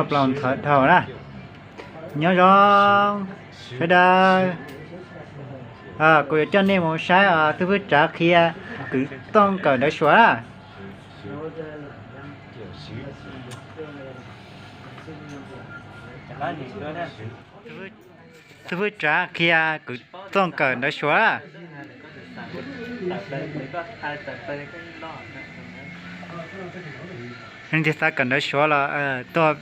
Plaub ntxhais dhau na. Nyob zoo sawv daws, kuv yuav coj nej mus saib xib fwb Tsav qhia kwv tooj kawm ntawv Suav na. Xib fwb Tsav qhia kwv tooj kawm ntawv Suav. Leej twg xav kawm ntawv Suav los tuaj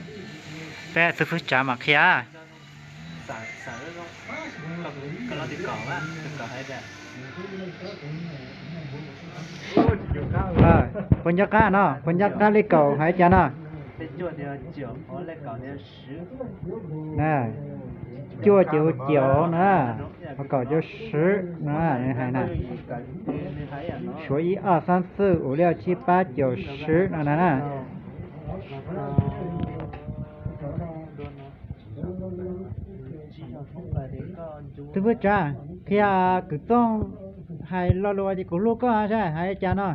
peb xib fwb Tsav mam qhia. Puas nco qab no, puas nco qab li kaum hais cas no? Cuaj ces hu ciaum na, ho kaum ces hu swv no, nws hais na. Suav ib ob xab xwj ua liaj tsib pab caum swv no na. Xib fwb Tsav, qhia kwv tooj hais lo lus ces kuv hlub koj saib hais cas no.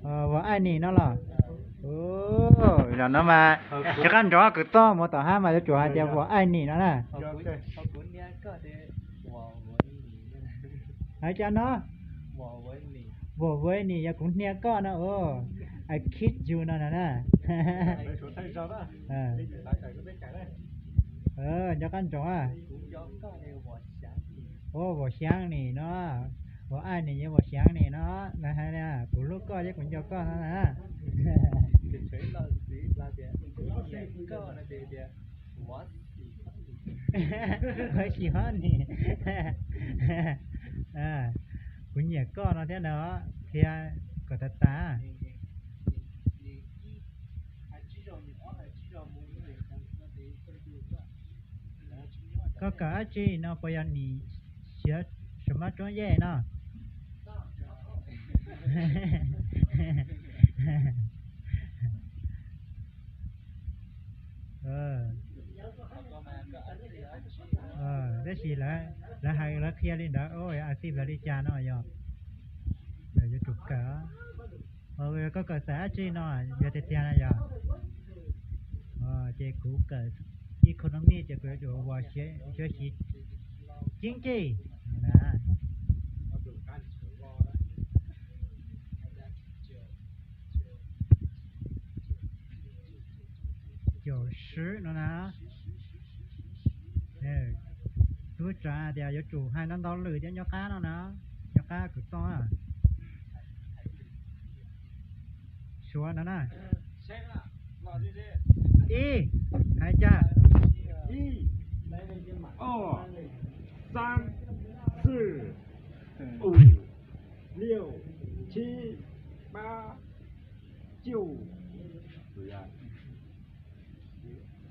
Vam aij nim no los? Zaum no mas cov qab nrov kwv tooj mus tom hab mas yuav tsum hais tias vam aij nim no na. Hais cas no? Vam aij nim yog kuv hnia koj no. I kiss you no na. Nco qab nrov. Vam xyaav nim no, vam aij nim yog vam xyaav nim no. Kuv hlub koj thiab kuv nco koj no na. Kuv nyiam koj no thiab no, qhia kom tas tas. Koj kawm dab tsi no, puas yog nim xyov sas mab tsob yej no? Tab sis lawv hais lawv qhia li ntawd, a xij hlawv li cas no yog yuav tsum kawm. Koj kawm xav dab tsi no, yog tiag tiag no yog? Ces kuv kawm economics ces kuv yuav tsum xyuav xim ceeb tsij na. Caum swv no na. Xib fwb Tsav tias yuav tsum hais ntau ntau lwm thiab nco qab no na, nco qab kwv tooj. Suav no na. Ib, hais cas? 三、四、五、六、七、八、九、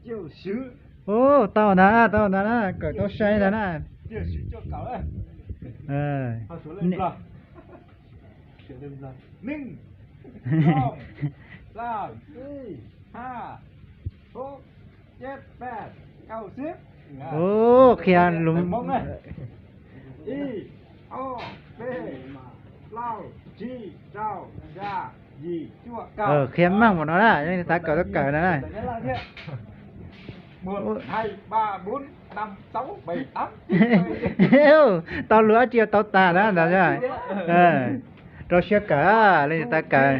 九十。 Ub, tau ntawd na, tau ntawd na, kawm tau sai ntawd na. 六十就搞了。 Neeg, rooj, xab, ib, haj, hub, ceb, peb, kaum xwb. Ub, qhia lus Hmoob na. Ib, ob, peb, plaub, tsib, rau, xya, yim, cuaj, kaum. Qhia meej mus no na, leej twg xav kawm tuaj kawm no na. Tau lus dab tsi tau tas na ntawd. Rau siab kawm, leej twg xav kawm.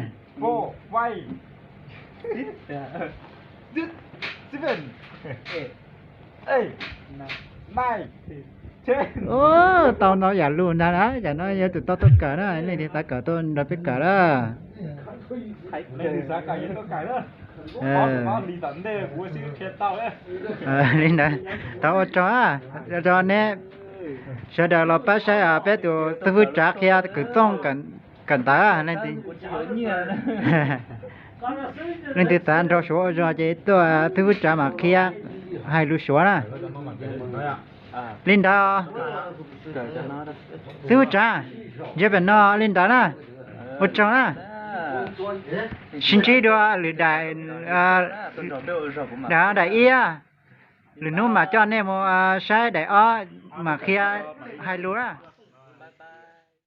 Ub, tau ntau yam lus ntag na, yam no yuav tsum tau tuaj kawm na, leej twg xav kawm tuaj nrog peb kawm na. Li ntawd, thov ua tsaug, ua tsaug neb sawv daws los pab saib peb tus xib fwb Tsav qhia kwv txooj kawm ntawv. Leej twg xav nrog Suav ua zog ces tuaj xib fwb Tsav mam qhia hais lus Suav na. Li ntawd, xib fwb Tsav, ntsia pem no li ntawd na, ua tsaug na. Sib ntsib dua lwm daim, daim, daim ib, lwm hnub mam coj nej mus saib daim ob mam qhia hais lus na.